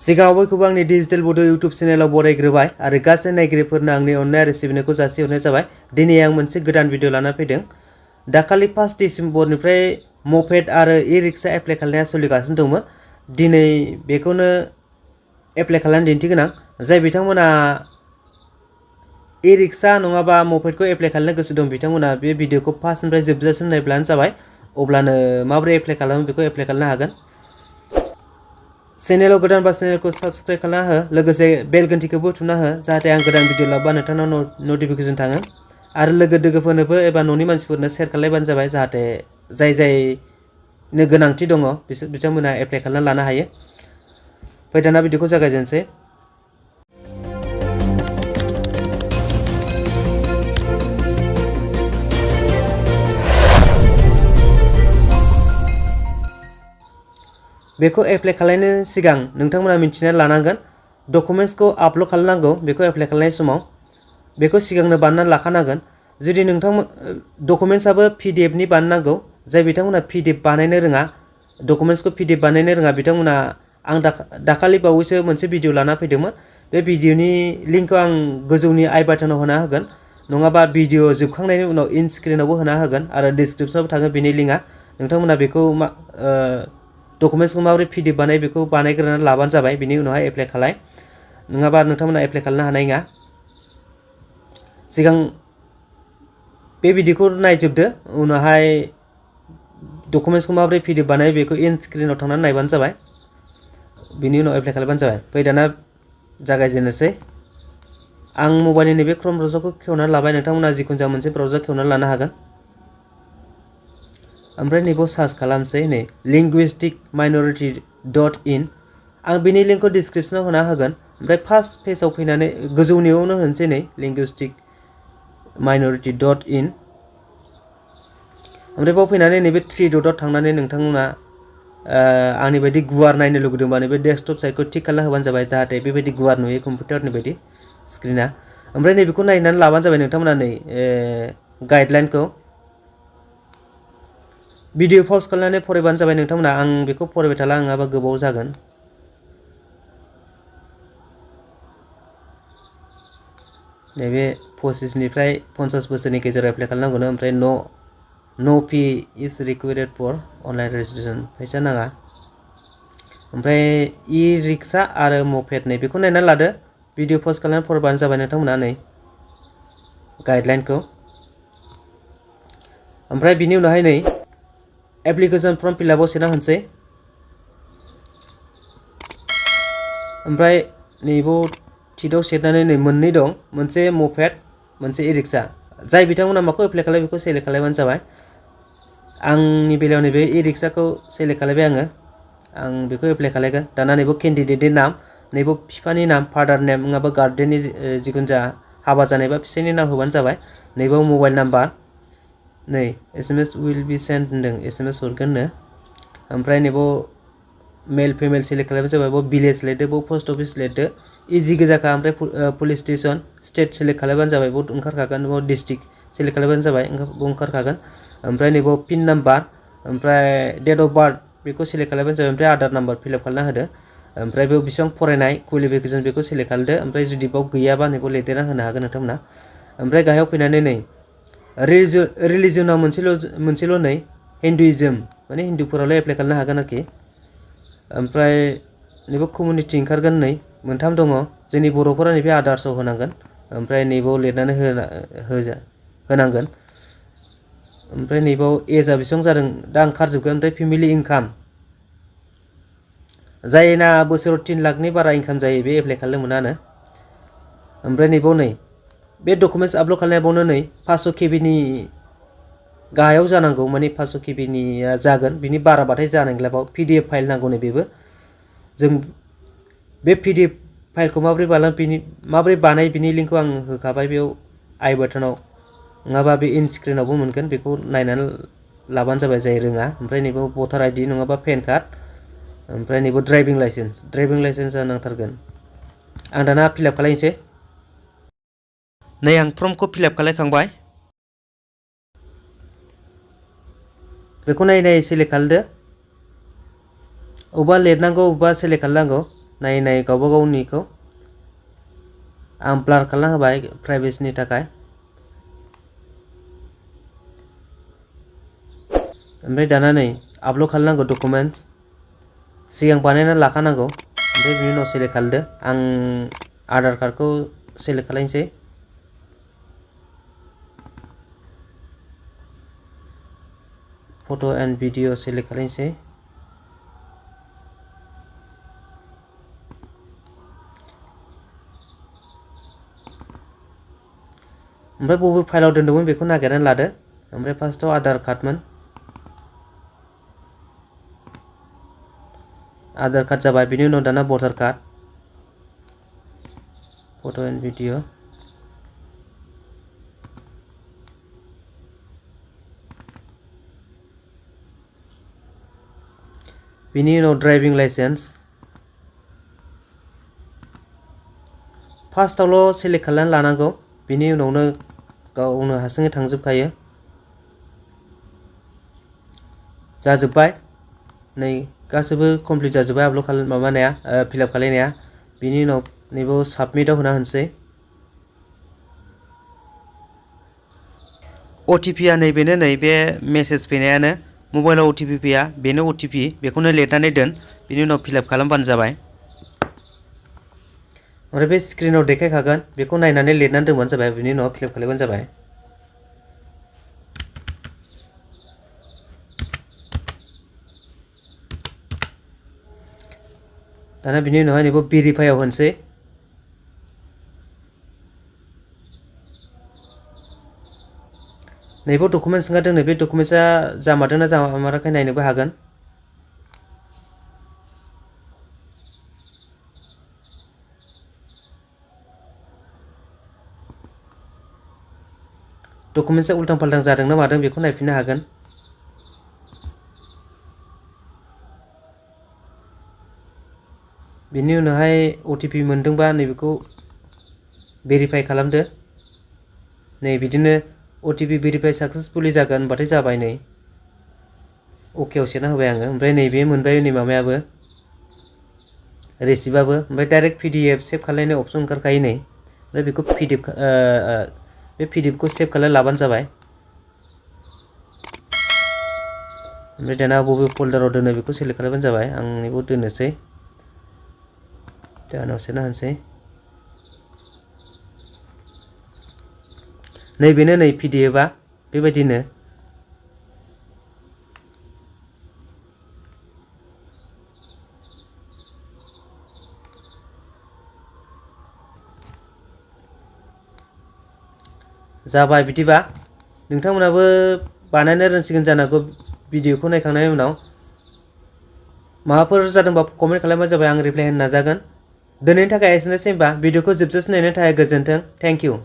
सिगाङाव बयखौबो आंनि डिजिटेल बड' इउटुब चेनेलाव बरायग्रोबाय आरो गासै नायगिरिफोरनो आंनि अननाय आरो सिबिनायखौ जासिहरनाय जाबाय। दिनै आं मोनसे गोदान भिडिअ लाना फैदों। दाखालि 1 डिसेम्बरनिफ्राय मपेड आरो इ-रिक्शा एप्लाइ खालामनाया सोलिगासिनो दंमोन। दिनै बेखौनो एप्लाइ खालामनो दिन्थिगोन आं। जाय बिथांमोना इ-रिक्शा नङाबा मपेडखौ एप्लाइ खालामनो गोसो दं बिथांमोना बे भिडिअखौ फार्स्टनिफ्राय जोबजासिम नायब्लानो जाबाय। अब्लानो माबोरै एप्लाइ खालामो बेखौ एप्लाइ खालामनो हागोन। चेनेलाव गोदानबा चेनेलखौ साबस्क्राइब खालामना हो, लोगोसे बेल घन्टिखौबो थुना हो जाहाथे आं गोदान भिडिअ लाबोबा नोंथांनाव नटिफिकेसन थाङो। आरो लोगो दोगोफोरनोबो एबा न'नि मानसिफोरनो शेयार खालामबानो जाबाय जाहाथे जायनो गोनांथि दङ बिथांमोना एप्लाइ खालामना लानो हायो। फै दाना भिडिअखौ जागायजेनसै। बेखौ एप्लाइ खालामनायनि सिगां नोंथांमोना मिन्थिना लानांगोन डकुमेन्ट्सखौ आपल'ड खालामनांगौ। बेखौ एप्लाइ खालामनाय समाव बेखौ सिगांनो बानायनानै लाखानांगोन। जुदि नोंथांमोन डकुमेन्ट्सआबो पिडिएफनि बानायनांगौ। जाय बिथांमोना पिडिएफ बानायनो रोङा, डकुमेन्ट्सखौ पिडिएफ बानायनो रोङा बिथांमोना आं दाखालि बावैसो मोनसे भिडिअ लाना फैदोंमोन। बे भिडिअनि लिंकखौ आं गोजौनि आइ बाटनाव होना होगोन, नङाबा भिडिअ जोबखांनायनि उनाव इन स्क्रिनावबो होना होगोन आरो डिसक्रिपसनावबो थागोन बेनि लिंकआ। नोंथांमोना बेखौ डकुमेन्ट्सखौ माबोरै पिडिएफ बानायो बेखौ बानायग्रोनानै लाबानो जाबाय। बिनि उनावहाय एप्लाइ खालाय, नङाबा नोंथांमोना एप्लाइ खालामनो हानाय नङा। सिगां बे भिडिअखौ नायजोबदो, उनावहाय डकुमेन्ट्सखौ माबोरै पिडिएफ बानायो बेखौ इन स्क्रिनाव थांनानै नायबानो जाबाय। बिनि उनाव एप्लाइ खालामबानो जाबाय। फै दाना जागायजेननोसै। आं मबाइलनि नैबे क्रम ब्राउजारखौ खेवनानै लाबाय। नोंथांमोना जिखुनु जाया मोनसे ब्राउजार खेवनानै लानो हागोन। ओमफ्राय नैबाव सार्च खालामसै, नै linguisticminority.in। आं बिनि लिंकखौ डिसक्रिपसनाव होना होगोन। ओमफ्राय फार्स्ट पेजाव फैनानै गोजौनियावनो होनोसै नै linguisticminority.in। ओमफ्राय बाव फैनानै नैबे 3 डटआव थांनानै नोंथांमोना आंनि बायदि गुवार नायनो लुगैदोंबा नैबे डेस्कटप साइडखौ टिक खालामना होबानो जाबाय जाहाथे बेबायदि गुवार नुयो कम्पिउटारनि बायदि स्क्रिना। ओमफ्राय नैबेखौ नायनानै लाबानो जाबाय नोंथांमोना नै गाइडलाइनखौ। भिडिअ पज खालामनानै फरायबानो जाबाय नोंथांमोना। आं बेखौ फरायबाय थाला, नङाबा गोबाव जागोन। नैबे 25निफ्राय 50 बोसोरनि गेजेराव एप्लाइ खालामनांगौनो। ओमफ्राय नो फी इज रिक्वायर्ड फर अनलाइन रेजिस्ट्रेसन, फैसा नाङा। ओमफ्राय इ-रिक्शा आरो मपेड नै बेखौ नायनानै लादो। भिडिअ पज खालामनानै फरायबानो जाबाय नोंथांमोना नै गाइडलाइनखौ। ओमफ्राय बिनि उनावहाय नै एप्लिकेसन फर्म फिलआपआव सोना होनोसै। ओमफ्राय नैबाव थिटआव सेरनानै नै मोननै दं, मोनसे मपेड मोनसे इ-रिक्शा। जाय बिथांमोना माखौ एप्लाइ खालामो बेखौ सेलेक्ट खालामबानो जाबाय। आंनि बेलायाव नैबे इ-रिक्शाखौ सेलेक्ट खालामबाय आङो। आं बेखौ एप्लाइ खालामगोन। दाना नैबाव केन्डिडेटनि नाम, नैबाव बिफानि नाम फादार नेम नङाबा गार्डेननि जिखुनु जाया हाबा जानाय बा फिसायनि नाम होबानो जाबाय। नैबाव मबाइल नाम्बार, नै SMS उइल बि सेन्ड होनदों, SMS हरगोननो। ओमफ्राय नैबाव मेल फिमेल सेलेक्ट खालामबानो जाबाय। बाव भिलेज लिरदो, बाव पस्ट अफिस लिरदो, इजि गोजाखा। ओमफ्राय पुलिस स्टेसन स्टेट सेलेक्ट खालामबानो जाबाय, बाव ओंखारखागोन। बाव डिस्ट्रिक्ट सेलेक्ट खालामबानो जाबाय, बाव ओंखारखागोन। ओमफ्राय नैबाव पिन नाम्बार, ओमफ्राय डेट अफ बार्थ बेखौ सेलेक्ट खालामबानो जाबाय। ओमफ्राय आधार नाम्बार फिलआप खालामना होदो। ओमफ्राय बेयाव बेसेबां फरायनाय क्वालिफिकेसन बेखौ सेलेक्ट खालामदो। ओमफ्राय जुदि बाव गैयाबा नैबाव लिरदेरना होनो हागोन नोंथांमोना। ओमफ्राय गाहायाव फैनानै नै रिलिजनाव मोनसेल' नै हिन्दुइज्म, माने हिन्दुफोराल' एप्लाइ खालामनो हागोन आरोखि। ओमफ्राय नैबाव कमिउनिटि ओंखारगोन, नै मोनथाम दङ। जोंनि बर'फोरा नैबे आदार्सआव होनांगोन। ओमफ्राय नैबाव लिरनानै होनांगोन। ओमफ्राय नैबाव एजआ बेसेबां जादों दा ओंखारजोबगोन। ओमफ्राय फेमिलि इनकाम, जायना बोसोराव 3 लाखनि बारा इनकाम जायो बे एप्लाइ खालामनो मोनानो। ओमफ्राय नैबाव नै बे डकुमेन्ट्स आपल'ड खालामनायावनो नै 500 केबिनि गाहायाव जानांगौ, माने 500 केबिनिया जागोन। बिनि बाराबाथाय जानाय नंला। बाव PDF फाइल नांगौ नै बेबो। जों बे PDF फाइलखौ माबोरै बानायो बिनि लिंकखौ आं होखाबाय बेयाव आइ बाटनाव, नङाबा बे इन स्क्रिनावबो मोनगोन। बेखौ नायनानै लाबानो जाबाय जाय रोङा। ओमफ्राय नैबाव भटार ID नङाबा पेन कार्ड, ओमफ्राय नैबाव ड्राइभिं लाइसेन्सआ नांथारगोन। आं दाना फिलआप खालामनोसै। नै आं फर्मखौ फिलआप खालामखांबाय। बेखौ नायै नायै सेलेक्ट खालामदो। अबेबा लिरनांगौ, अबेबा सेलेक्ट खालामनांगौ। नायै नायै गावबा गावनिखौ आं ब्लार खालामना होबाय प्राइभेसिनि थाखाय। ओमफ्राय दाना नै आपल'ड खालामनांगौ डकुमेन्ट्स सिगां बानायना लाखानांगौ। ओमफ्राय बिनि उनाव सेलेक्ट खालामदो। आं आधार कार्डखौ सेलेक्ट खालामनोसै। फट' एन्ड भिडिअ सेलेक्ट खालामनोसै। ओमफ्राय बबे फाइलाव दोन्दोंमोन बेखौ नागिरनानै लादो। ओमफ्राय फार्स्टआव आधार कार्डमोन, आधार कार्ड जाबाय। बिनि उनाव दाना भटार कार्ड, फट' एन्ड भिडिअ, बिनि उनाव ड्राइभिं लाइसेन्स। फार्स्टआवल' सेलेक्ट खालामनानै लानांगौ, बिनि उनावनो गावनो हारसिङै थांजोबखायो। जाजोब्बाय, नै गासैबो कमप्लिट जाजोब्बाय आपल'ड माबानाया फिलआप खालायनाया। बिनि उनाव नैबाव साबमिटआव होना होनोसै। अटिपिआ नैबेनो, नै बे मेसेज फैनायानो। मबाइलाव अटिपि फैया, बेनो अटिपि, बेखौनो लिरनानै दोन। बिनि उनाव फिलआप खालामबानो जाबाय। ओमफ्राय बे स्क्रिनाव देखायखागोन, बेखौ नायनानै लिरनानै दोनबानो जाबाय। बिनि उनाव फिलआप खालामबानो जाबाय। दाना बिनि उनावहाय नैबे भेरिफाइआव होनोसै। नैबे डकुमेन्ट्स ओंखारदों, नैबे डकुमेन्ट्सआ जामारदोंना जामाराखै नायनोबो हागोन। डकुमेन्ट्सआ उल्टां फाल्टां जादों ना मादों बेखौ नायफिननो हागोन। बिनि उनावहाय अटिपि मोनदोंबा नैबेखौ भेरिफाइ खालामदो। नै बिदिनो अटिपि भेरिफाइ साक्सेसफुलि जागोन होनबाथाय जाबाय। नै अकेआव सेरना होबाय आङो। ओमफ्राय नैबे मोनबाय, नै माबायाबो रिसिप्टआबो। ओमफ्राय डाइरेक्ट पिडिएफ सेभ खालामनाय अपसन ओंखारखायो नै। ओमफ्राय बेखौ बे पिडिएफखौ सेभ खालामना लाबानो जाबाय। ओमफ्राय दाना बबे फल्डाराव दोनो बेखौ सेलेक्ट खालामबानो जाबाय। आं नैबाव दोननोसै, दानाव सोना होनोसै। नैबेनो, नै पिडिएफआ बेबायदिनो। जाबाय बिदिबा नोंथांमोनाबो बानायनो रोंसिगोन जानांगौ भिडिअखौ नायखांनायनि उनाव। माबाफोर जादोंबा कमेन्ट खालामबानो जाबाय, आं रिप्लाय होनो नाजागोन। दिनैनि थाखाय एसेनोसै होमबा। भिडिअखौ जोबजासिम नायनायनि थाखाय गोजोन्थों। Thank you.